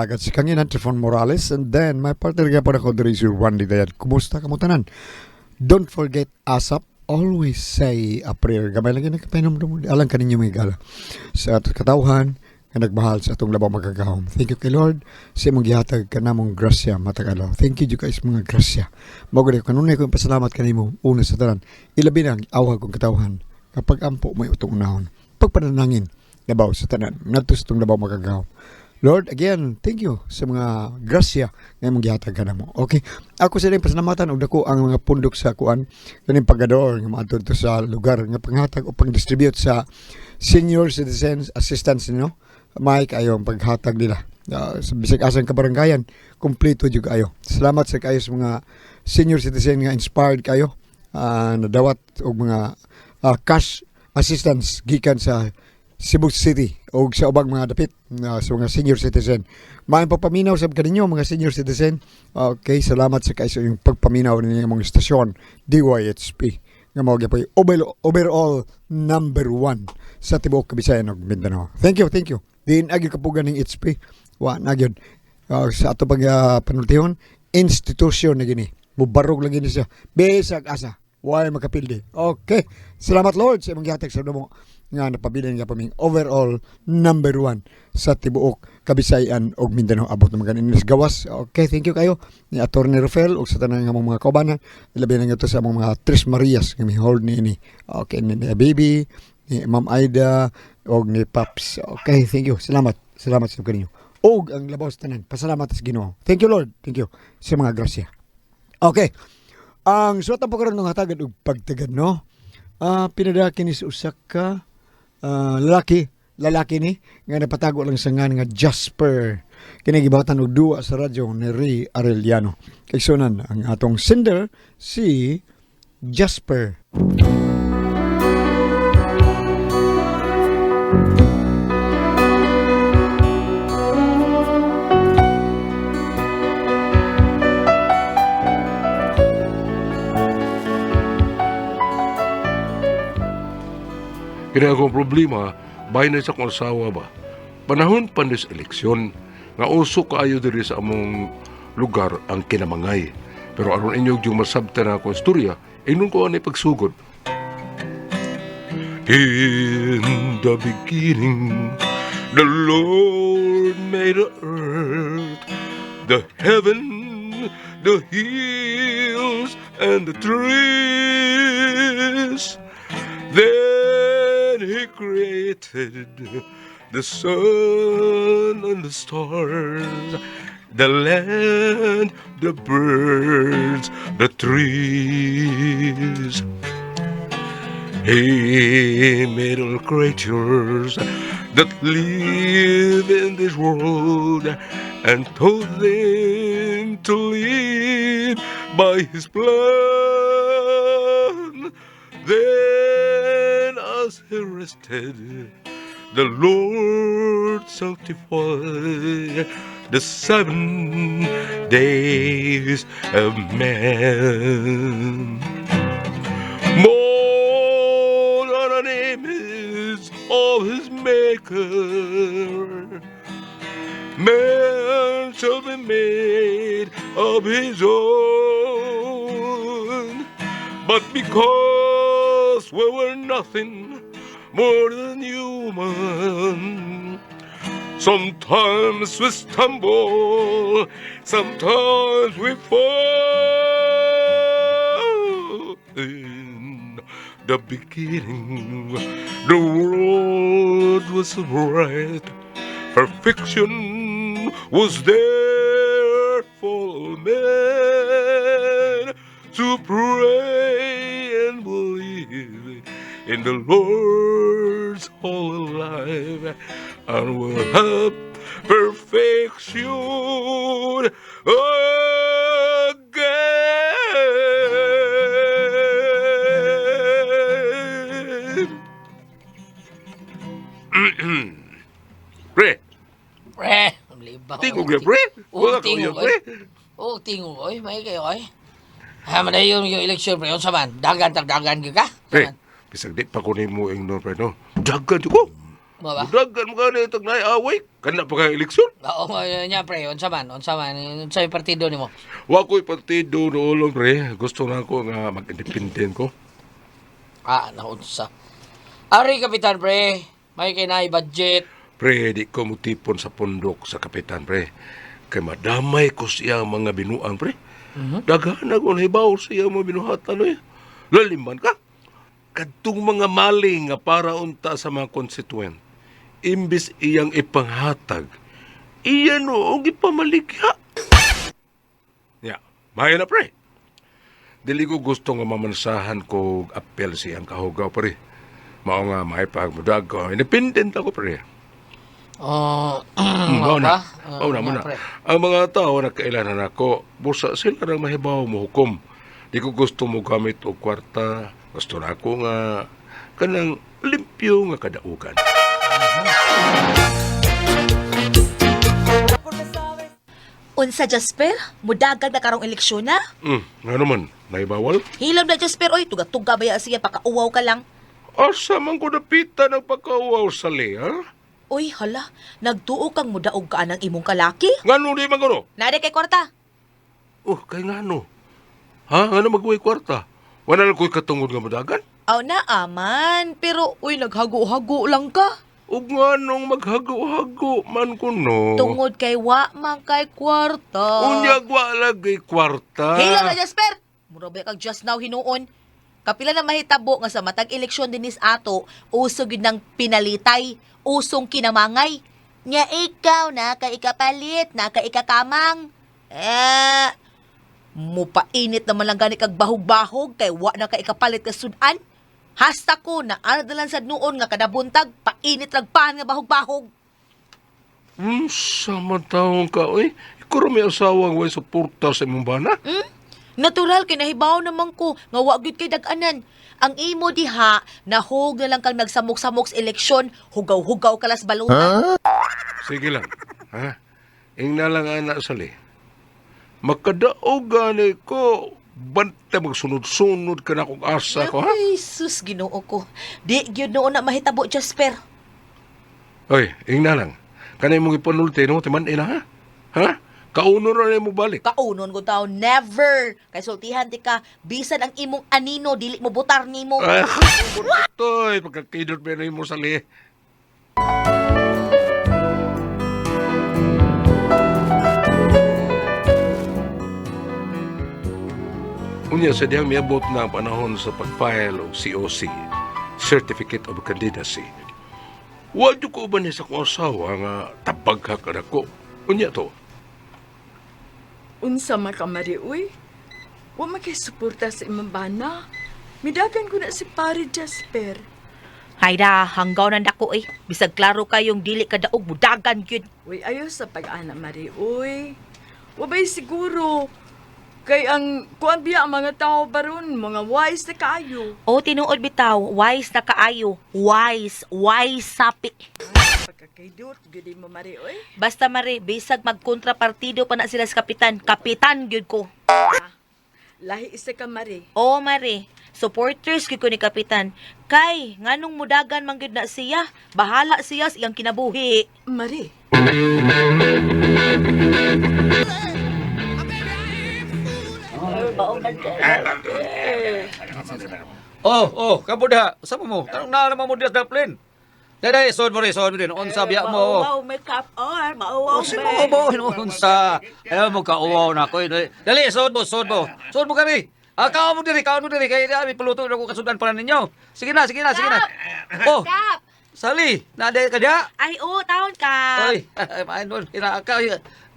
Alagad sa kanginan, Trifon Morales, and then my partner gyapon ako diri si Randy Dayad. Kumusta kamo tanan? Don't forget ASAP, always say a prayer. Gamay lang yun nagpainom alang kaninyo mga gala. Sa atong katawhan, nga nagmahal sa atong labaw makagagahom. Thank you kay Lord sa imong gihatag kanamong grasya matag adlaw. Thank you jud kay sa mga grasya. Mao gani kanunay ko pasalamat kanimo una sa tanan. Ilabi na ang awhag kong katawhan kapag ampo may utong unahon. Pagpananangin labaw sa tanan ngadto sa atong labaw makagagahom. Lord, again, thank you sa mga grasya nga imong gihatag kanamo. Okay. Ako sa ilang pasalamatan og dako ang mga pundok sa kuan kaning pagador nga maadto dito sa lugar nga panghatag o pang-distribute sa senior citizens assistance no. Mike ayo ang paghatag nila. Sa bisag asang kabarangayan, kumpleto jud kayo. Salamat sa kayo sa mga senior citizen nga inspired kayo nadawat og mga cash assistance gikan sa Cebu City o sa ubang mga dapit sa mga senior citizen. Maayong pagpaminaw sa kaninyo mga senior citizen. Okay, salamat sa kayo sa inyong pagpaminaw ninyo mga istasyon DYHP nga mao gyud overall number one sa tibuok Kabisayan ug Mindanao. Thank you, thank you. Diin agi kapugan ning HP. Wa na gyud. Sa ato pag panultihon, institusyon na gini. Mubarog lang gini siya. Bisag asa. Way makapildi. Okay. Salamat Lord sa imong gihatag sa namo nga napabilin nga paming overall number one sa tibuok Kabisayan ug Mindanao abot naman ganin gawas. Okay, thank you kayo ni Attorney Rafael ug sa tanan nga among mga kaubanan. Ilabi na nga to sa among mga Tres Marias nga mi-hold niini. Okay, ni Baby, ni Ma'am Aida ug ni Paps. Okay, thank you. Salamat. Salamat sa kaninyo. Og ang labaw sa tanan. Pasalamat sa Ginoo. Thank you Lord. Thank you sa mga grasya. Okay. Ang suwat po karon ng hatagan og pagtagad no. Pinadaki ni sa usa ka lalaki ni nga napatago lang sa ngan nga Jasper. Kini gibatan og duwa sa radyo ni Ray Arellano. Kaigsuonan ang atong sender si Jasper. Kini akong problema, bahin na sa akong asawa ba. Panahon pa ni sa eleksyon, nga uso kaayo diri sa among lugar ang kinamangay. Pero aron inyo yung masabtan na akong istorya, inon ko ani pagsugod. In the beginning, the Lord made the earth, the heaven, the hills, and the trees. Then he created the sun and the stars, the land, the birds, the trees. He made all creatures that live in this world and told them to live by his plan. Then, as he rested, the Lord sanctified the 7 days of man. More than an image of his maker. Man shall be made of his own. But because we were nothing more than human, sometimes we stumble, sometimes we fall. In the beginning, the world was bright. Perfection was there for all men to pray and believe in the Lord's holy life and will have perfection again. Pre, Pre, libaw. tingog ya, pre. Oo, Wala ka tingog, uyan, pre. Oo, tingog, oy. May kayo, oy. Ha, man yung election, pre. Unsa man? Dagan, tagdagan ka ka? Pre, bisag di pa ko nimo ingnon pre no. Dagan jud ko. Mo ba? Mudagan mo gani itong naay away. Kana pa kay eleksyon. Oo, nya pre, unsa man, unsa yung partido nimo? Wa ko'y partido noolong pre. Gusto na ako nga mag-independent ko. Ah, naunsa. Ari kapitan pre, may kay naay budget. Pre, di ko mutipon sa pundok sa kapitan, pre. Kay madamay ko siya mga binuang, pre. Daghan ako nahibaw sa iya mga binuhatan, oy. Laliman ka. Kadtong mga maling nga para unta sa mga constituent. Imbis iyang ipanghatag, iya noong ipamaligya. Ya, maayo na, pre. Dili ko gusto nga mamansahan ko og apel sa iyang kahugaw, pre. Mao nga maipagmudag ko. Independent ako, pre. Oh, Mao ba? na. Mao na, mao na. Pre. Ang mga tao na kailanan ako, busa sila nang mahibaw mo hukom. Di ko gusto mo gamit og kwarta. Gusto na ako nga kanang limpyo nga kadaugan. Unsa Jasper? Mudagan na karong eleksyon na? Nga naman, naibawal. Hilom na Jasper oy, tuga-tuga ba ya siya pakauwaw ka lang. Asa man ko napita ng pagkauwaw sa ha? Uy, hala, nagtuo kang mudaog ka ng imong kalaki? Ngano di man kuno? Nade kay kwarta. Oh, kay ngano? Ha? Ngano maghuway kwarta? Wala lang ko'y katungod nga mudagan? Aw na aman, pero uy naghago-hago lang ka. Ug nganong maghago-hago man kuno? Tungod kay wa man kay kwarta. Unyag wa lagi kwarta. Hilom na Jasper. Mura ba kag just now hinuon? Kapila na mahitabo nga sa matag eleksyon dinis ato, uso gyud ng pinalitay, usong kinamangay. Nya ikaw na ka ikapalit, na ka ikakamang. Eh, mupainit naman lang gani kag bahog-bahog kay wa na ka ikapalit ka sudan. Hasta ko na ana sad noon nga kada buntag painit rag pan nga bahog-bahog. Unsa man taong ka, oy? Ikaw ra may asawa nga way suporta sa imong bana? Natural kay nahibaw naman ko nga wa gyud kay dag-anan. Ang imo diha nahog na lang kang nagsamok-samok sa eleksyon, hugaw-hugaw kalas balutan. Sige lang, ha? Ingna lang ana sali. Makadaog gani ko, banta magsunod-sunod ka na kong asa ko, ha? Ay, sus, Ginoo ko. Di gyud noon na mahitabo Jasper. Oy, ingna lang. Kanay mong ipanulti, no? Timan ina, ha? Ha? Kauno ra na mo balik. Kaunon ko taw never. Kay sultihan di ka bisan ang imong anino dili mo butar nimo. Ay, toy, pagkakidot ba na mo sali? Unya sa diyang miabot na ang panahon sa pag-file og COC, Certificate of Candidacy. Wa jud ko uban ni sa akong asawa nga tabagha ka nako. Unya to. Unsa man ka Mari, uy. Wa man kay suporta sa imong bana. Midagan ko na si pare Jasper. Hayda, hanggaw nang dako eh. Bisag klaro kayong dili ka daog budagan gyud. Uy, ayo sa pag-ana Mari, uy. Wa ba'y siguro kay ang kuan biya ang mga tao baron, mga wise na kaayo. O tinuod bitaw, wise na kaayo. Wise, wise sapi. Pagkakaidot, gudi mo Mari, uy. Basta mare, bisag magkontrapartido pa na sila sa kapitan. Kapitan gyud ko. Lahi isa ka Mari. O mare, supporters gyud ko ni kapitan. Kay nganong mudagan man gyud na siya, bahala siya sa iyang kinabuhi. Mari. Oh, kamo diha. Usa mo? Tanong na naman mo diha sa plane. Dai dai, sod mo rin, sod mo rin. Unsa biya mo? Mauwaw, may cup or mauwaw, Oh, si mo mo unsa. Ayaw mo ka uwaw na ko. Dali, dali, sod mo, sod mo. Sod mo kami. Ah, kaon mo diri, kaon mo diri kay dami paluto na ko kasudan para ninyo. Sige na, sige na, sige na. Oh, Kap! Sali, na ka diha. Ay, oo, taon ka. Ay, ay, manon, kinaka.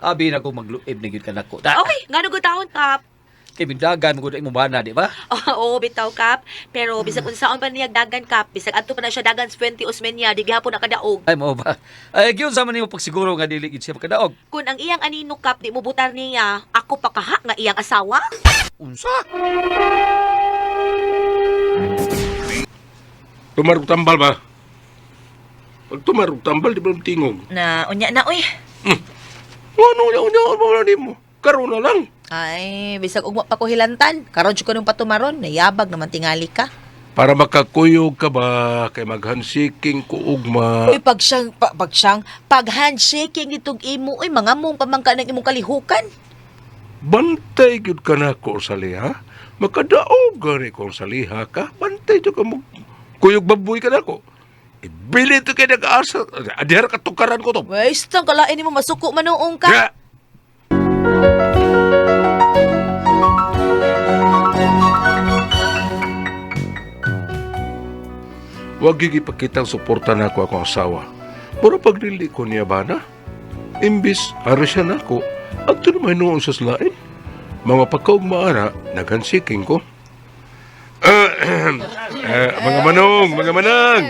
Abi na ko magluib na gyud kanako. Da. Okay, ngano gud taon kap? Kay bindagan mo gud imong bana, di ba? Oo, bitaw kap. Pero bisag unsaon pa niya dagan kap, bisag adto pa na siya dagan sa Fuente Osmeña, di gihapon nakadaog. Ay mo ba? Ay gyud sa man nimo pagsiguro nga dili gid siya makadaog. Kun ang iyang anino kap di mo butar niya, ako pa kaha nga iyang asawa. Unsa? Tumarog tambal ba? Pag tumarog tambal, di ba tingog? Na unya na oy. Ano unya unya mo na nimo? Karon na lang. Ay, bisag ugma pa ko hilantan. Karon jud ko nung patumaron, nayabag naman tingali ka. Para makakuyog ka ba kay maghansiking ko ugma. Uy, pag siyang, pag siyang, pag handshaking nitong imo, uy, mga mong pamangka ng imong kalihukan. Bantay gyud ka nako saliha. Makadaog gani kong saliha ka. Bantay jud ka mo. Kuyog baboy ka nako. Ibili to kay nag-asa. Adihar ka tukaran ko to. Wes, tang kalain nimo masuko manuong ka. Ya. Wag gyud ipakitang suporta nako akong asawa. Pero pagdili ko niya ba na? Imbis, ara siya nako. Agto naman noon sa lain. Mga pagkaugmaara, naghansiking ko. Mga manong, mga manang.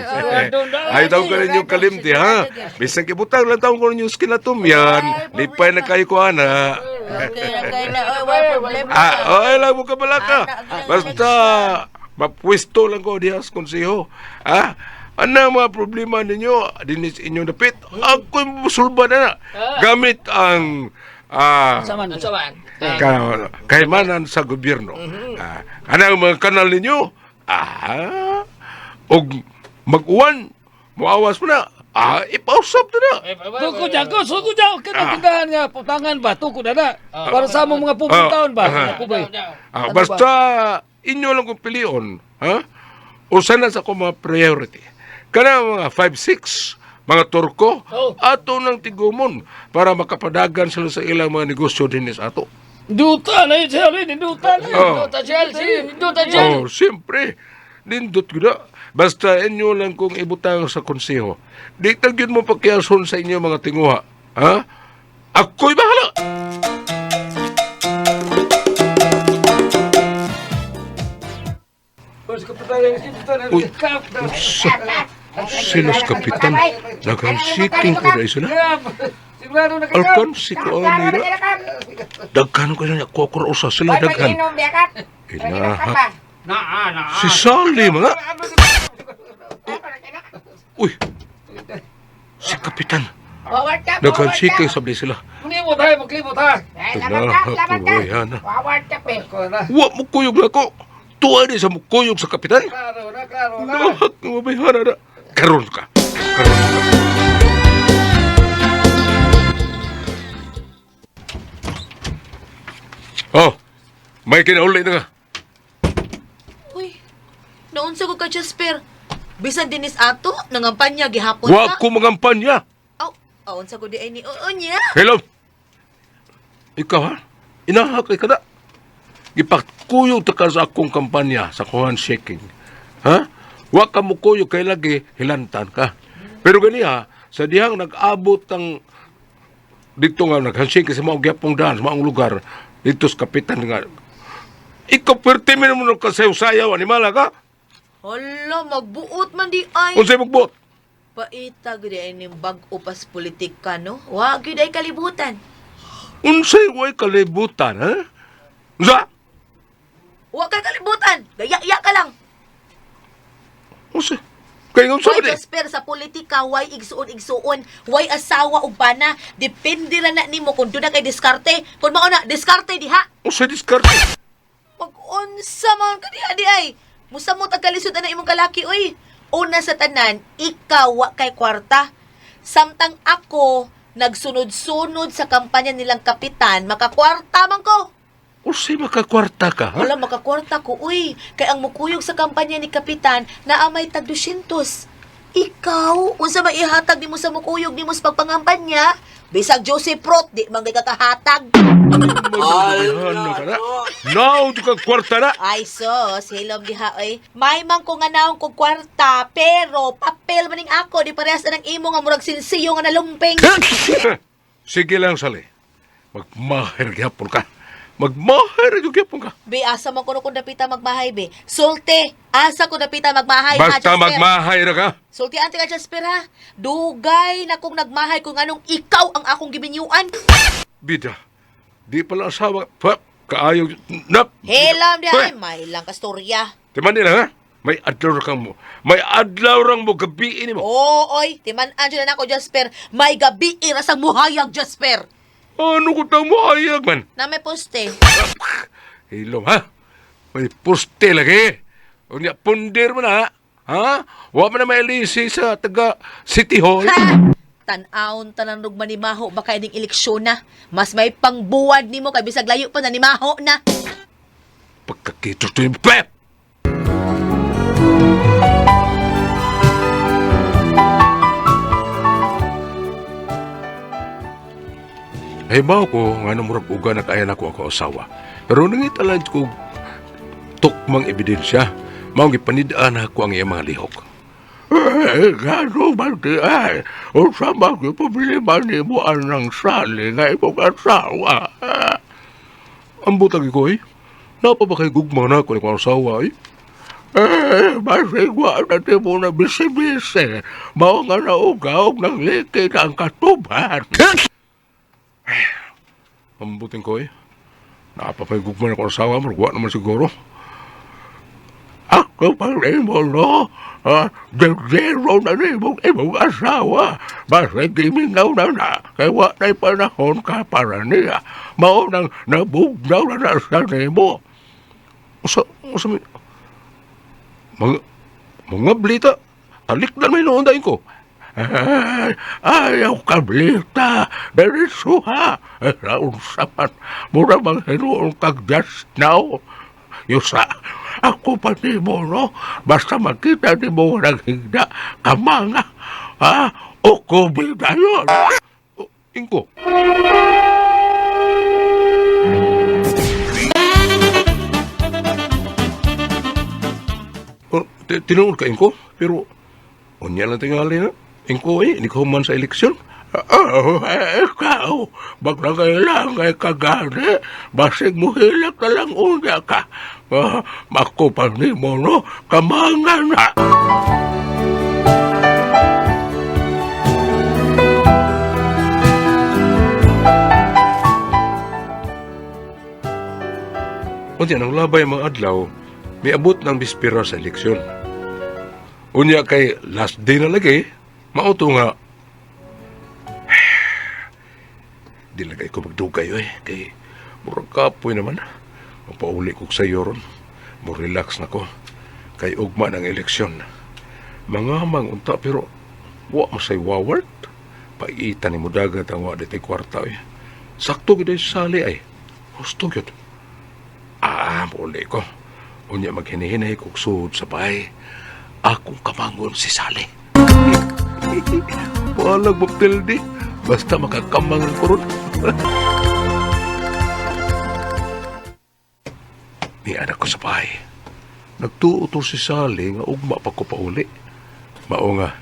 Ay, taon ko ninyo kalimti, ha? Bisan kibutang lang taon ko ninyo skinatom yan. Lipay na kayo ko, ana. Okay, okay na. Oy, wala problema. Ah, okay lang mo kabalaka. Basta, mapwisto lang ko diha sa konseho. Ah, ano ang mga problema ninyo? Dinis inyong dapit. Ako'y musulba na na. Gamit ang Saman. Unsa man? kayamanan sa gobyerno. Ah, ano ang mga kanal ninyo? Ah, og mag-uwan, muawas mo na. Ah, ipausap na na. Tuko dyan ko, suko dyan. Kaya tindahan nga, putangan ba? Tuko na na. Para sa among mga pubong taon ba? Mga pubay. Ah, Ano basta inyo lang kong pilion, ha? Usa na sa akong mga priority. Kana mga 5-6, mga Turko, ato ng tigumon para makapadagan sila sa ilang mga negosyo din sa ato. Duta na yun siya rin, duta na yun. Oh. Duta Jel, si Duta Jel. Oh, siyempre. Nindot ko na. Basta inyo lang kong ibutang sa konseho. Di tagyun mo pakiason sa inyo mga tinguha. Ha? Ako'y bahala! Uy, unsa? Sila sa kapitan. Naghansiking ko na sila. Sigurado na kayo. Alkansi ko ani na. Daghan ko na ko ko usa sila daghan. Inaha. Si Sally mga. Uy. Si kapitan. Naghansiking sabli sila. Maglibot ha, maglibot ha. Inaha ko ana. Ko na. Wa mo kuyog na ko. Tuwa ni sa mukuyog sa kapitan. Klaro na, klaro na. Nahak nga mabayhana na. Karon ka. Karon ka. Oh, may kinauli na ka. Uy, naunsa ko ka, Jasper. Bisan dinis ato, nangampanya gihapon Wa ka. ko mangampanya. Aw, aw, unsa ko di ay ni Oo niya. Hello. Ikaw ha? Inahak ka na. Gipakuyog ta ka sa akong kampanya sa kuhan shaking. Ha? Wa ka mo kuyog kay lagi hilantan ka. Pero ganiha, sa dihang nag-abot ang dito nga naghandshake sa maong gyapong daan, sa maong lugar, dito sa kapitan nga. Ikaw perti mo naman kasayaw-sayaw, animala ka? Hala, magbuot man di ay. Unsay magbuot? Paita gyud ay ning bag-o pas politika no. Wa gyud ay kalibutan. Unsay way kalibutan, ha? Unsa? Wa kay kalibutan. Gaya-ya ka lang. Unsa? Kay unsa Way ba di? Jasper sa politika, way igsuon-igsuon, way asawa ug bana, depende ra na nimo kung doon na kay diskarte. Kung mao na diskarte diha. Unsay diskarte? Mag-unsa man ka diha di ay. Musamot ang kalisod ana imong kalaki oy. Una sa tanan, ikaw wa kay kwarta. Samtang ako nagsunod-sunod sa kampanya nilang kapitan, makakwarta man ko. Unsay makakwarta ka, ha? Wala makakwarta ko, uy. Kay ang mukuyog sa kampanya ni kapitan naa may tag 200. Ikaw, unsa may ihatag nimo sa mukuyog nimo sa pagpangampanya? Bisag Joseph Prot, di man kay kakahatag. Ano ka na? Now, di ka kwarta na. Ay sos, hilom diha oy. May man ko nga naong ko kwarta, pero papel maning ako di parehas na ng imo nga murag sinsiyo nga nalumping. Sige lang, Sally. Magmahir gyapon ka. Magmahir gyapon ka. Be, asa man kuno kung dapita magmahay be. Sulti, asa ko dapita magmahay ha, Basta Jasper? magmahay ra ka. Sulti ante ka Jasper ha. Dugay na kong nagmahay kung anong ikaw ang akong gibinyuan. Bida. Di pala asawa. Pa, kaayo. Nap. Hilam diha Hoy, ay may lang kastorya. Timan nila, ha? May adlaw ra kang mo. May adlaw rang mo gabiin mo. Oo, oy, timan-an na nako Jasper. May gabi irasang muhayag Jasper. Ano ko tang mo ayag man? Na may poste. Hilom, ha? May poste lagi. Unya, pundir mo na, ha? Wa man na mailisi sa taga City Hall. Tan-awon tanan rug manimaho baka ining eleksyon na. Mas may pangbuwad nimo kay bisag layo pa na nimaho na. Pagkakito to yung pep! Halimbawa ko, nga murag uga na kaya na ko ako asawa. Pero nangitalan ko tukmang ebidensya. Mao gipanidaan ako ang iyang mga lihok. Eh, gano man di ay? Unsa man gyud problema nimo anang sali nga imong asawa? Ang butag ko eh. Napa ba kay gugma na ako ni kong asawa eh? Eh, masigwa na di mo na bisi-bisi. Mao nga naugaw ng likid ang katuban. Ang buting ko eh. Napa pa gugma na kong asawa, marugwa naman siguro. Ako pa rin mo, no? Ah, zero na rin mong imong asawa. Basta gimingaw na na, kay wa na'y panahon ka para niya. Mao nang nabugnaw na na sa nimo. Usa, usa may... Mga, mga blita, talikdan may noon dahin ko. Ay, ayaw ka blita, diretso ha. Raon sa man, mura bang hinuon kag just now. Yusa, ako pa ni mo, no? Basta makita ni mo naghigda, kamanga, ha? O kubida yun. O, Ingko. O, tinuod ka, Ingko, pero unya lang tingali na. Ingko eh, hindi ko man sa eleksyon. Oh, eh, ikaw, magnangailangan ka gani. Basig mo hilak na lang unya ka. Ah, makupan ni mo, no? Kamanga na. Unya, nang labay mga adlaw, miabot ng bispira sa eleksyon. Unya kay last day na lagi, mauto nga. Di lagay ko magdugay oy kay murag kapoy naman. Mapauli ko sa iyo ron. Mo relax na ko. Kay ugma ng eleksyon. Mga mang unta pero wa masay wawart. Paita ni mo dagat ang wa ditay kwarta oy. Sakto gid ay sali ay. Husto gyud. Ah, mauli ko. Unya maghinihinay kog suod sa bahay. Akong kamangon si Sally. Walang mapildi. Basta makakamang ko ron. Ni anak ko sa bahay. Nagtuo to si Sally nga ugma pa ko pauli. Mao nga,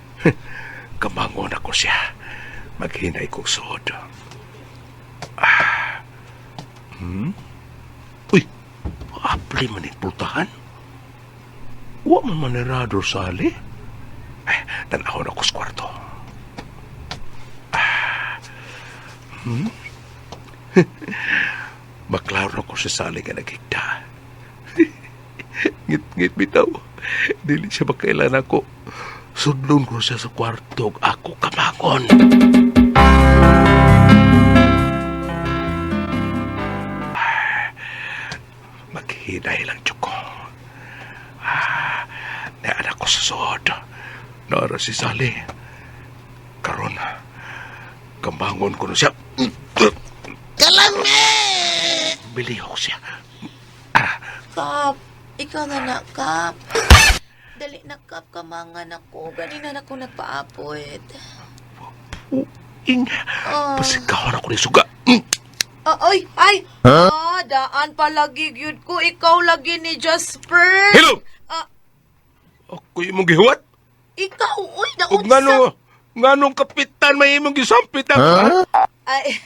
kamangon ako siya. Maghinay kog suod. Ah. Uy, apli man yung pultahan. Wa man manirado, Sally. Eh, tanaw na ko sa kwarto. Ah. Maklaro ko si Sally nga naghigda. Ngit-ngit bitaw. Dili siya makailan ako. Sudlon ko siya sa kwarto ug ako kamangon. Maghinay lang tiyoko. Ah, naanak ko sa suod. Naara si Sally. Karon, kamangon ko na siya. Kalami! Bilihok siya. Kap, ikaw na na, Kap. Dali na, Kap, kamangan ako. Ganina na ako nagpaapot. Ing, Oh. pasikawan ako ni suga. Ah, ay, ay! Ah, daan palagi gyud ko. Ikaw lagi ni Jasper. Hello! Ah, Ako imong gihuwat? ikaw, uy, Ug naunsa. ngano, nganong kapitan may imong gisampit ang... Ay,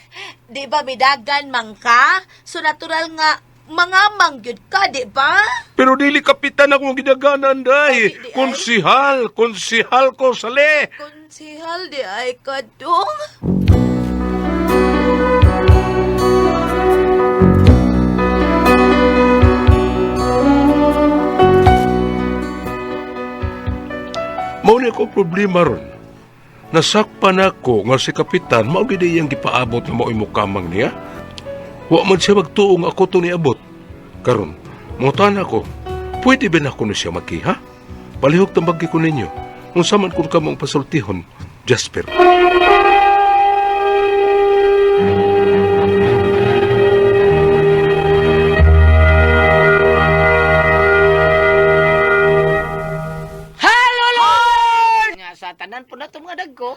di ba midagan man ka? So natural nga, mga mangyud ka, di ba? Pero dili kapitan akong gidaganan day. Ay, di, di, ay. Konsihal, konsihal ko sali. Konsihal di ay kadong. Mao ni ako problema ron. Nasakpan ako nga si kapitan mao gid iyang gipaabot nga mao'y mukamang niya. Wa man siya magtuong ako to niabot. Karon, mutana ko. Pwede ba na kuno siya makiha? Palihog tambagi ko ninyo. Unsa man kun kamong pasultihon, Jasper. Hello Lord! Nga sa tanan po na itong mga dagko,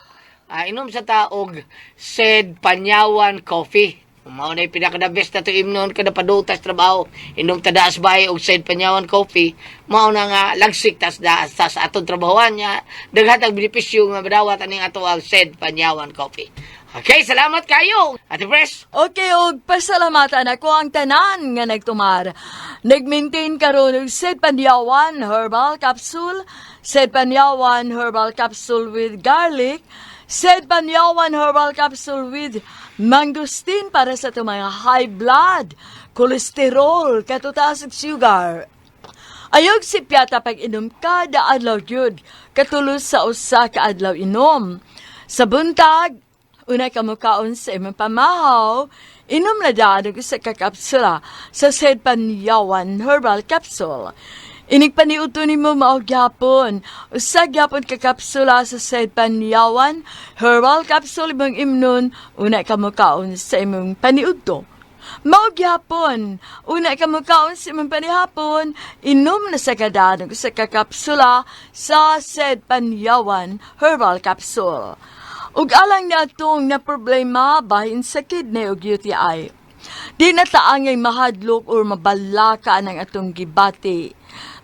inom sa taog said Panyawan Coffee. Mao na yung pinaka the best na ito imnon kada padutas trabaho. Inom ta daas bahay og said Panyawan Coffee. Mao na nga lagsik tas daas tas atong trabahoan niya. Daghan ang benepisyo nga madawat aning ato ang said Panyawan Coffee. Okay, salamat kayo. Ate Pres. Okay, og pasalamatan ako ang tanan nga nagtumar. Nag-maintain karon og Sed Panyawan Herbal Capsule, Sed Panyawan Herbal Capsule with Garlic, Sed Panyawan Herbal Capsule with Mangosteen para sa itong mga high blood, cholesterol, katutaas ug sugar. Ayog si Piata pag inom kada adlaw gyud, katulos sa usa ka adlaw inom. Sa buntag, una ka mukaon sa imong pamahaw, inom na daan og usa ka kapsula sa Sed Panyawan Herbal Capsule. Inig paniudto nimo mao gyapon. Usa gyapon ka kapsula sa Sed Panyawan Herbal Capsule imong imnon, una ka mukaon sa imong paniudto. Mao gyapon, una ka mukaon sa imong panihapon, inom na sa kadanog sa kakapsula sa Sed Panyawan Herbal Capsule. Ug alang niadtong na problema bahin sa kidney ug UTI. Di na taangay mahadlok or mabalaka ang atong gibati.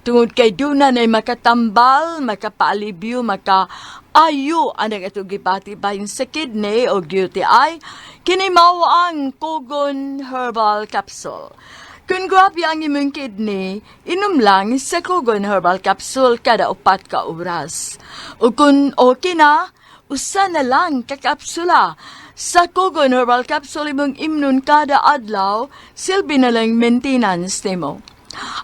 Tungod kay duna nay makatambal, makapaalibyo, makaayo ang atong gibati bahin sa kidney o UTI, kini mao ang Kogon Herbal Capsule. Kung grabe ang imong kidney, inom lang sa Kogon Herbal Capsule kada 4 ka oras. O kung okay na, usa na lang ka kapsula. Sa Kogon Herbal Capsule imong imnon kada adlaw, silbi na lang maintenance nimo.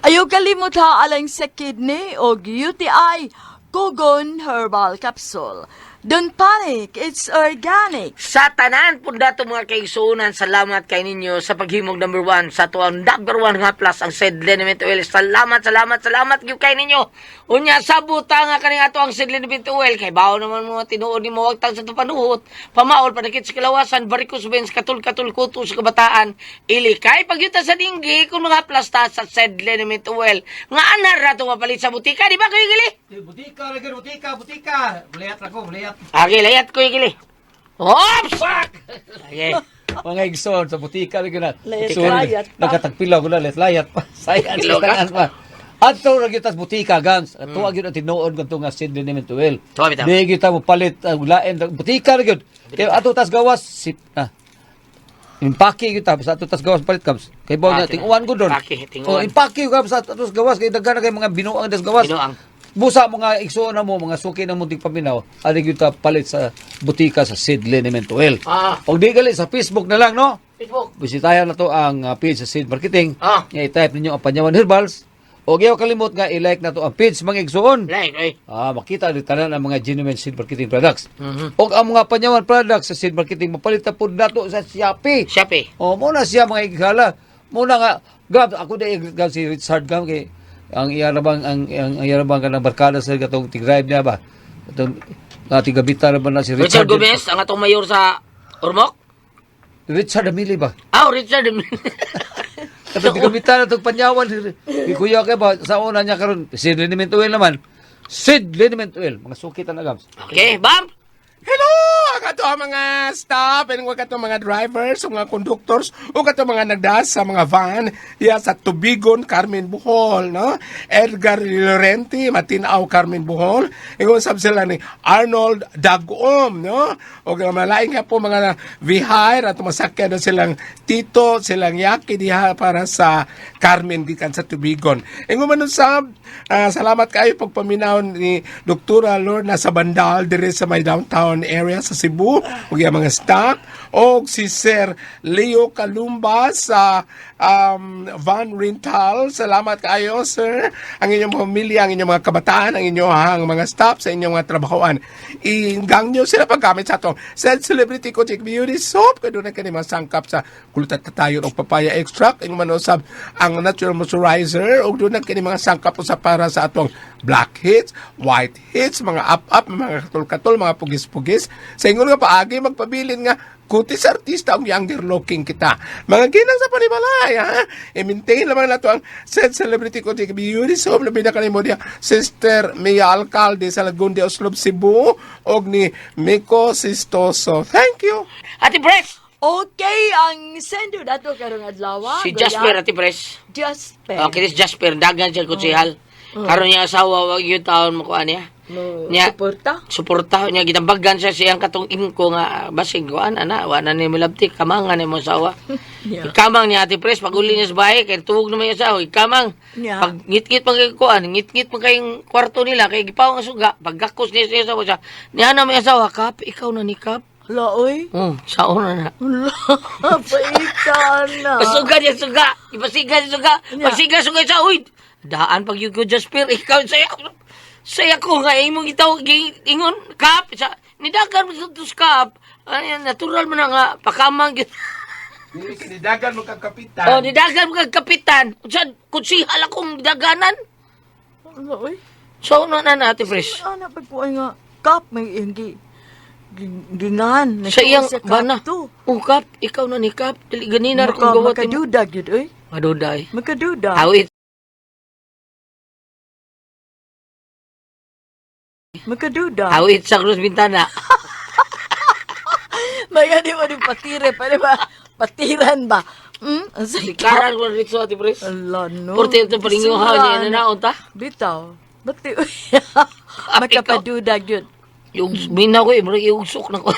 Ayaw kalimot ha alang sa kidney o UTI, Kogon Herbal Capsule. Don't panic, it's organic. Sa tanan po dato mga kaigsuonan, salamat kay ninyo sa paghimog number one sa tuang number one nga plus ang said liniment oil. Salamat, salamat, salamat gyud kay ninyo. Unya sa buta nga kaning ato ang said liniment oil kay bawo naman mo tinuod nimo wagtang sa tupanuhot. Pamaol panakit sa kalawasan, varicose veins, katul-katul kuto sa kabataan. Ilikay pagyuta sa dinggi kung mga plasta sa said liniment oil. Nga anar ra to mapalit sa butika, di ba kuya Gili? Butika, lagi, butika, butika. Bulayat ako, bulayat. Okay, layat kuya Gili. Oops! Okay. Mga igsoon sa butika lagi na. Layat, Sorry, layat pa. Nagkatagpilaw ko na, layat, layat pa. Sayang sa Ilaw ka. tanan pa. Adto ra gyud tas butika gans. Ato gyud ang tinuod kadto nga Sid Liniment Oil. Tuwa bitaw. Di gyud ta mo palit ang lain butika ra gyud. Kay ato tas gawas sip na. Impake gyud ta sa ato tas gawas palit kams. Kay bawo na Pake. tinguan ko doon. Pake, tinguan. Oh, impake gyud sa ato tas gawas kay daghan na kay mga binuang tas gawas. Binuang. Busa mga igsuon na mo, mga suki na mo paminaw, ali gyud ta palit sa butika sa Sid Liniment Oil. Og di gali sa Facebook na lang no. Facebook. Bisitahan na to ang page sa Seed Marketing. Ah. Nga i-type ninyo ang Panyawan Herbals. O giyaw kalimot nga i-like na to ang page mga igsuon. Like, oy. Makita di tanan ang mga genuine Seed Marketing products. Og ang mga Panyawan products sa Seed Marketing mapalit na pud nato sa Shopee. Shopee. O mo na siya mga ighala. Mo na nga gab ako di gab si Richard gab kay ang iya ra bang ang iya ra bang kanang barkada sa katong tig-drive niya ba. Katong nga tigabita ra ba na si Richard Richard, Gomez, ang atong mayor sa Ormoc. Richard Amili ba? Ah, Richard. Katong tigabita na itong panyawan. Kay kuya kay ba sa una niya karon Sid Liniment Oil naman. Sid Liniment Oil mga suki ta na gabs. Okay, bam. Hello! Ang ato ang mga staff, and ang ato mga drivers, ang mga conductors, o ato mga nagdas sa mga van, ya sa Tubigon, Carmen Bohol, no? Edgar Lorente, Matinaw, Carmen Bohol. Ingon sab sila ni Arnold Dagoom, no? O mga malaing nga po mga vihire at masakyan na silang tito, silang yaki diha para sa Carmen gikan sa Tubigon. Ingon man usab, salamat kayo pagpaminaw ni Doktora Lorna sa Bandal dire sa may downtown area sa Cebu ug iyang mga staff og si Sir Leo Kalumba sa Van Rintal. Salamat kaayo, sir. Ang inyong pamilya, ang inyong mga kabataan, ang inyong mga staff sa inyong mga trabahoan. Igang nyo sila paggamit sa atong Said Celebrity Kojic Beauty Soap. Kaya doon na kani masangkap sa kulutat tayo og papaya extract. Ang manusab ang natural moisturizer. O doon na kani mga sangkap usa para sa atong blackheads, whiteheads, mga up-up, mga katol-katol, mga pugis-pugis. Sa ingon nga paagi, magpabilin nga kutis artista ang younger looking kita. Mga ginang sa panimalay, ha? I-maintain lamang nato ang said celebrity ko beauty soap. Labi na kanimo diya, Sister Mia Alcalde sa Lagundi, Oslob, Cebu, og ni Miko Sistoso. Thank you! Ate Pres! Okay, ang sendo dato karong adlaw. Si Jasper, Ate Pres. Jasper. Okay, this Jasper, dagan siya kutsihal. Karon niya asawa, wag yung taon mo kuha niya. Mo Niya. suporta. Suporta niya, gitambagan siya siyang katong ingko nga, basig, kuan, ana, wala ni milabti, kamangan ni mo asawa. Yeah. Ikamang niya, Ate Pres, pag uli niya sa bahay, kay tuwog naman yung asawa, ikamang. Yeah. Pag ngit-ngit pa kay kuan, ngit-ngit pa kayong kwarto nila, kay gipaw ang suga, pag gakos niya siya asawa siya, niya na may asawa, Kap, ikaw na ni Kap. Hala, oy. Oh, saon na na. Hala, paita na. Pasuga niya suga. Ipasiga niya suga. Nya. Pagsiga suga siya. Uy, daan pag yugo Jasper. Ikaw, saya ko. Saya ko nga. Imong itaw, ingon, Kap. Sa, nidagan mo sa tus, Kap. Ay, natural mo na nga. Pakamang. Kinidagan mo kang kapitan. Oh, nidagan mo kag kapitan. Sa, kutsihal akong daganan. Hala, oy. So, ano na na, Ate Pres? Ana, pagkuhay nga, kap, may iyang gingan. Sa iyang Nagtuo siya bana. kap to. Oh, Kap, ikaw na ni Kap. Dili ganina Maka, kung gawat. makaduda gyud oy. Maduday. Makaduda. Awit. Makaduda. Awit sa Cruz Bintana. May di mo din patire, pwede ba? Patiran ba? Hmm? Ang Si sige. Karan ko na rito, Ate Pres. Ala, no. Porte ito palinguha niya na naon ta. Bitaw. Ba't di? Makapaduda gyud. Yung minaw ko eh, murag iugsok na ko.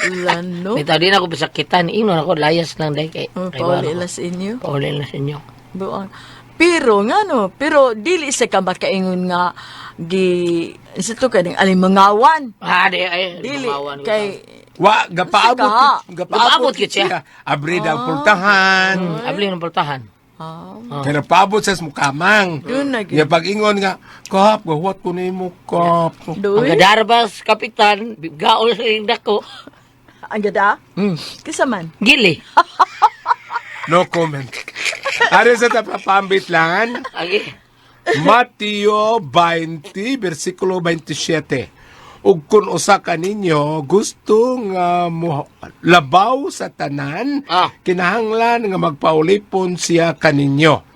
Ala, no. Bitaw din ako pasakitan, ingnon ako layas lang dahil kay. Oh, kay pauli wala lang sa inyo. ko. Pauli lang sa inyo. Buang. Pero nga no, pero dili sa ka makaingon nga gi sa to kaning alimangawan. Ah, di ay Dili lumawan ko kay Wa, gapaabot, Sika. gapaabot Gapaabot gid siya. Abri daw pultahan. ta. Abli ng pultahan. ah, Kaya nagpaabot sa mukamang. Doon na gid. Ya pag-ingon nga, Kap, gahuwat ko nimo, Kap. Ang Doy. gadara ba sa kapitan, gaol sa iyong dako. Ang gada? Hmm. Kisa man. Gili. No comment. Ari sa tapapambit lang, Agi. Mateo 20, versikulo 27. Ug kun usa ka ninyo gusto nga mo labaw sa tanan, kinahanglan nga magpaulipon siya kaninyo.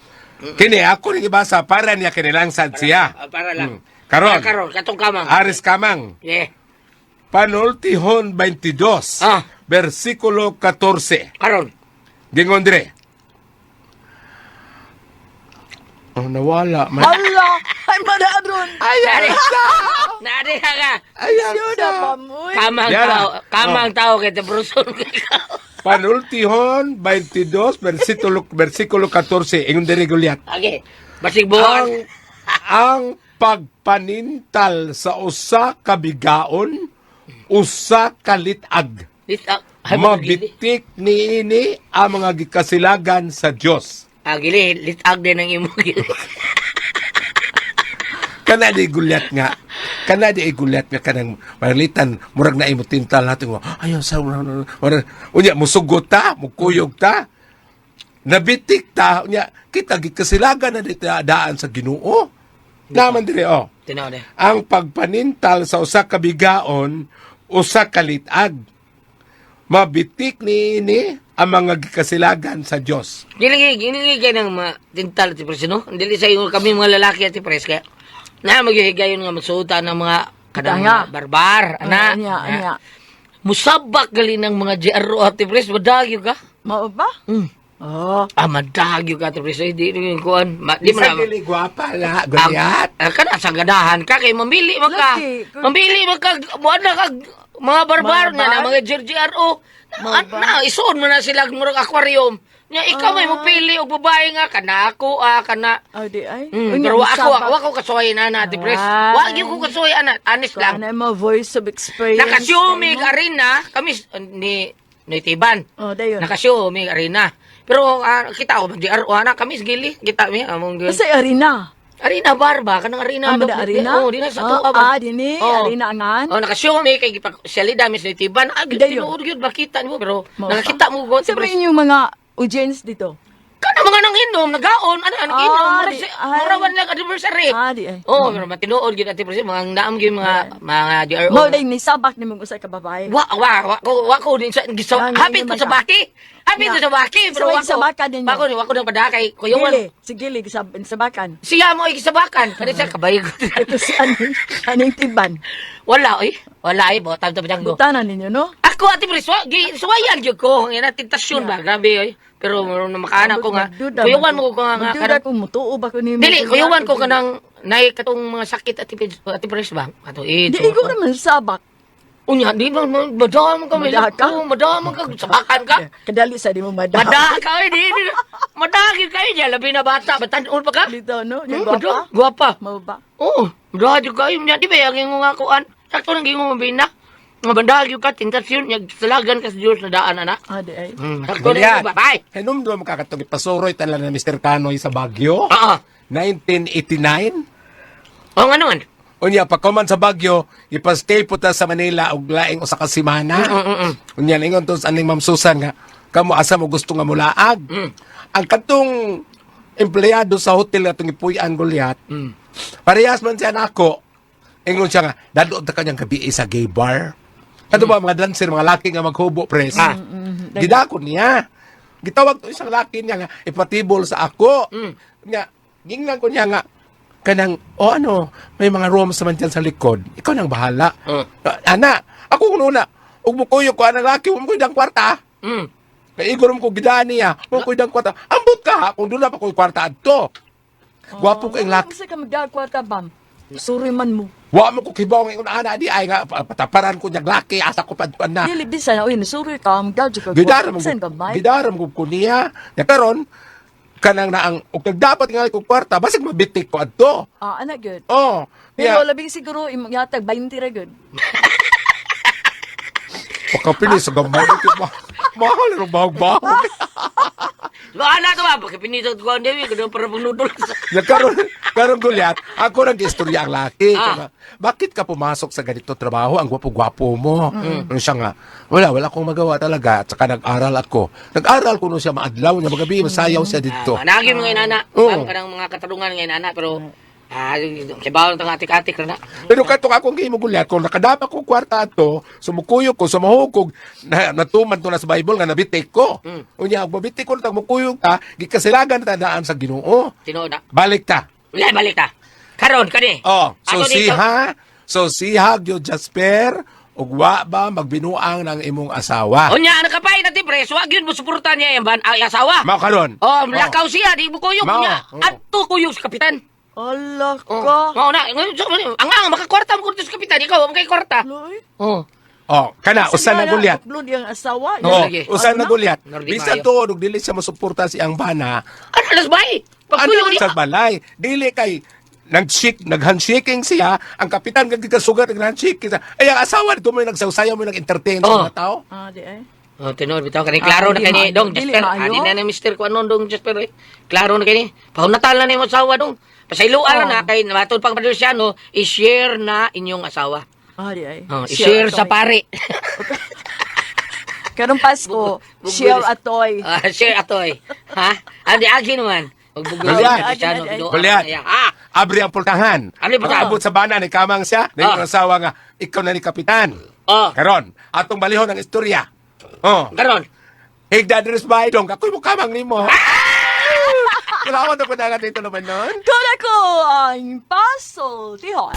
Kini ako ni gibasa para niya kinilangsad siya. Ah, para lang. Karon. Ah, karon katong kamang. Aris kamang. Yeah. Panultihon 22, versikulo 14. Karon. Gingon dire. Oh, nawala man. Ala, ay madaron. Ay, Naadi ka ka. Ayan Siyo na ba mo? Kamang Yara. tao, kamang tao kay Tebruson. Panultihon 22, versikulo 14. Ingon dire Goliat. Agi. Basig buwan. Ang pagpanintal sa usa ka bigaon, usa ka litag. Litag. Ay, gili. Mabitik niini ang mga gikasilagan sa Dios. Ah, gili, litag din ang imo gili. Kana di gulyat nga. Kana di gulyat nga kanang panglitan murag na imo tintal nato nga. Ayo sa murag unya musugot ta, mukuyog ta. Nabitik ta unya kita gikasilagan na dito daan sa Ginoo. Naman dire oh. Tinaw de. Ang pagpanintal sa usa ka bigaon, usa ka litag. Mabitik niini ang mga gikasilagan sa Dios. Dili dili kay nang mga tintal ti pres no. Dili sa ingon kami mga lalaki at pres kaya na maghihigayon nga magsuotan ng mga kanang Tanga. mga barbar ana. Anya, anya. Musabak gali ng mga GRO at pres madagyo ka. Mao ba? Oh. Ah, madagyo ka at pres. Ay, di rin kuan. Ma, di man Isa na. dili gwapa la, Goliat. Ah, kana sa ganahan ka kay mamili man ka. Lagi, kung- Mamili man ka buwan na ka mga barbar Mga na na bar? mga GRO. Na, na isuon mo na sila murag aquarium. Nya ikaw may mopili og babae nga kana ako ah kana. Oh, di ay. Mm, Unya, pero wa ako musabak. wa ko kasuway na na Ate Pres. Ay. Wa gyud ko kasuway ana, honest lang. Kuan ay mo voice of experience. Nakasyumig arena kami ni Tiban. Oh, dayon. Nakasyumig arena. Pero kita ako mag-GRO ana kami sa gili. Kita mi among gili. Basta arena. Arena bar ba kanang arena Ah, mada arena? Oh, di na sa Ah, tuwa ba. ah, dini, arena angan. Oh, nakashow mi kay gipak salida mis ni Tiban. Ah, Dayon. tinuod gyud makita nimo pero Mao. nakakita mo go. Sa inyong mga audience dito. Kana mga nang inom, nagaon, ano ano inom, Ah, murag di- ay. mura man lang anniversary. Ah, di ay. Oh, pero matinuod gyud ati president mga naam gyud mga GRO. Mao day ni sabak ni mong usa ka babae. Wa wa wa ko wa ko din sa giso, Ah, hapit ngayon ko sa man ka. baki. Hapit ko sa baki pero Sa wa ko. sabakan ninyo. Wa ko nang padakay kuyawan. Gili, si Gili sabakan. Siya mo ikisabakan. Kani siya kabay ko. Ito si aning tiban. Wala oy. Wala ay bo tam tam janggo. Butanan ninyo no? Ako ati pre suwa, suwayan gyud ko. Nga na tentasyon ba grabe oy. Pero na makaana ko nga. Magduda Kuyawan man mo ko nga nga Magduda kanang- kung mutuo ba ko nimo. Dili kuyawan ko kanang nay katong mga sakit ati pres ba? Ato AIDS. Di ko naman sabak. Unya di ba madam ka may Madaha ka? Oo, madam ka sabakan ka. Kadali sa di mo madaha. Madaha ka oy di. Madaha gyud kayo diya labi na bata batan-on pa ka. Dito no, yung Hmm, gwapa. madaha, Gwapa. Mao ba? Oo, madaha gyud kayo niya di ba yang ingon nga kuan. Sakto nang gingon mabina. Nga bandaha gyud ka tentasyon nya salagan ka sa Dios na daan ana. Ah, di ay. Sakto na ba? Bye. Hinumdum ka katong ipasuroy tanan na Mr. Canoy sa Baguio. Oo. 1989. Oo nga naman. Unya pagkuman sa Baguio, ipastay po ta sa Manila og laing usa ka semana. Unya ningon to sa aning Ma'am Susan nga kamo asa mo gusto nga mulaag. Ang katong empleyado sa hotel atong ipuy-an Goliath. Parehas man siya nako. Ingon siya nga dado ta kanyang gabi sa gay bar. Kato ba mga dancer, mga laki nga maghubo pres. Ah. Gidakon niya. Gitawag to isang laki niya nga ipatibol sa ako. Nga gingnan ko niya nga kanang o ano, may mga rooms naman dyan sa likod. Ikaw nang bahala. Mm. Ana, ako kung una, ug mukuyo ko anang laki, mo ko kwarta. Kay igor mo ko gidaan niya, mo ko kwarta. Ambot ka ha, kung doon na pa ko kwarta adto. Gwapo kay laki. Unsa ka magdagkwarta kwarta bam? Suri man mo. Wa mo ko kibaw ng ana di ay nga pataparan ko niyang laki asa ko padpan na. Dili bisan oy suri ka magdagkwarta ka. Gidaram mo. Bisan gamay. Gidaram ko ko niya. Nya karon kanang naang og nagdapat nga ko kwarta basig mabitik ko adto. Ah, ana gyud. Oh, Pero niya labing siguro imong yatag 20 ra gyud. pakapili sa gamay ko ba. Mahal ro bahog-bahog. Ba ana to ba pagkapinito ko ang dewi kuno para panudol. Nya karon Goliath, ako nang istorya ang laki. Ah. Bakit ka pumasok sa ganito trabaho? Ang gwapo-gwapo mo. Ano siya nga, wala akong magawa talaga. At saka nag-aral ako. Nag-aral ko no siya maadlaw niya, magabi, masayaw siya dito. Ah, nagi mga inana. Oo. Ang kanang mga katarungan nga inana pero kay bawal tang atik-atik ra na. Pero katong akong gihimo Goliath, kung nakadama ko kwarta ato, sumukuyo ko, sumahukog, na, natuman to na sa Bible nga nabitik ko. Unya, ug mabitik ko tag mukuyog ta, gikasilagan ta daan sa Ginoo. Tinuod na. Balik ta. Wala balik ta. Karon kani. Oh, so Ato dito. siha, so siha gyud Jasper, ug wa ba magbinuang ng imong asawa. Unya ano ka pa ati pre, wa gyud mo suporta niya yang ban ay asawa. Mao karon. Oh, lakaw siya di mo kuyog Mao. niya. Oo. Adto kuyog sa kapitan. Allah Oh. ka. Mao na. Ang ang makakwarta mo kuno sa kapitan, ikaw ang kay kwarta. Loy. Oh. Oh, kana usa na Goliath. Upload yung asawa. Oh, Lagi. usa na Ano na? Goliath. Nordi Bisan Mayo. tuod ug dili siya mosuporta si ang bana. Ano las bay? Ano Pagkuyog niya. sa balay? Dili kay nag-shake, nag-handshaking siya, ang kapitan kag kasugat nag-handshaking siya. Ay, ang asawa nito mo yung nagsawsayaw mo yung nag-entertain sa Oh. mga tao. Ah, di ay. Oh, tinuod bitaw kani klaro Ah, na di kani maayo. dong Dili Jasper. maayo. Adi na ni Mister ko anon dong Jasper eh. Klaro na kani. Pahunatal na nimo asawa dong. Pasayloan Oh. na kay matod pang Patriciano, i-share na inyong asawa. Ah, di ay. Oh, i-share sa atoy. pare. Karong Pasko, share atoy. Ah, share atoy. Ha? Adi agi naman. Magbugol Goliath. Patriciano, Agi, agi. tinuod Goliath. na iya. Ah, Abri ang pultahan. Abri ang pultahan. Pag-abot sa bana ni kamang siya, na Ah. yung asawa nga, ikaw na ni kapitan. Oh. Karon, atong balihon ang istorya. Oh. karon. Higda dress by dong, ako'y mo kamang nimo. Kailangan na ko na dito naman nun. Kala ko ang Paso Tihon.